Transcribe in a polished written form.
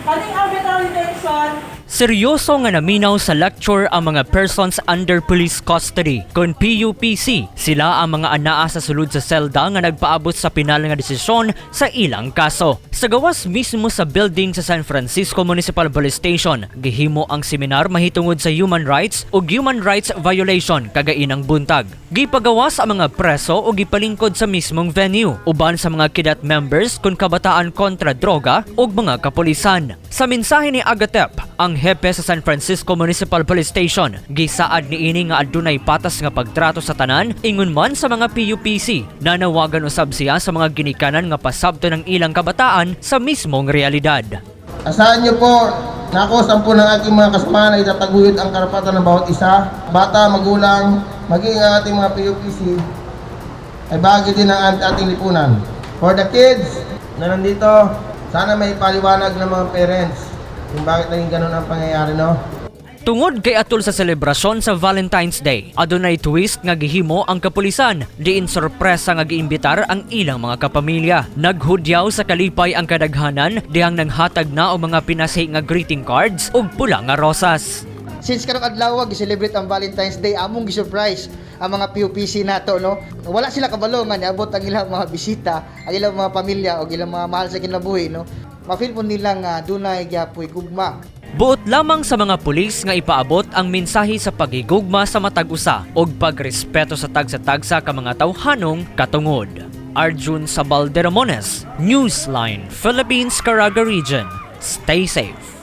Kaning arbitrary detention. Seryoso nga naminaw sa lecture ang mga persons under police custody kon PUPC. Sila ang mga anaa sa sulod sa selda nga nagpaabot sa pinal nga desisyon sa ilang kaso. Sa gawas mismo sa building sa San Francisco Municipal Police Station, gihimo ang seminar mahitungod sa human rights ug human rights violation kagainang buntag. Gipagawas ang mga preso ug gipalingkod sa mismong venue uban sa mga cadet members kon Kabataan Kontra Droga ug mga kapulisan. Sa mensahe ni Agatep, ang hepe sa San Francisco Municipal Police Station, gisaad niini nga adunay patas nga pagtrato sa tanan ingon man sa mga PUPC. Nanawagan usab siya sa mga ginikanan nga pasabton ang ilang kabataan sa mismong realidad. Asahan niyo po na ako, sampu ng aking mga kasamahan, ay tataguyod ang karapatan ng bawat isa, bata, magulang, maging ang ating mga PUPC, ay bahagi din ng ating lipunan. For the kids na nandito, sana may paliwanag ng mga parents kung bakit naging ganun ang pangyayari, no? Tungod kay atol sa selebrasyon sa Valentine's Day, adunay twist nga gihimo ang kapulisan, diin sorpresa nga giimbitar ang ilang mga kapamilya. Naghudyaw sa kalipay ang kadaghanan dihang nanghatag na og mga pinasi nga greeting cards ug pula nga rosas. Since karong adlaw gi-celebrate ang Valentine's Day, among gi-surprise ang mga PUPC nato, no. Wala sila kabalo nga niabot ang ilang mga bisita, ang ilang mga pamilya o ilang mga mahal sa kinabuhi, no. Ma-feel po nila nga dunay gyapoy gugma. Buot lamang sa mga pulis nga ipaabot ang mensahe sa pagigugma sa matag usa ug pagrespeto sa tagsa-tagsa ka mga tawhanong katungod. Arjun Sabal de Ramones, Newsline, Philippines Caraga Region. Stay safe.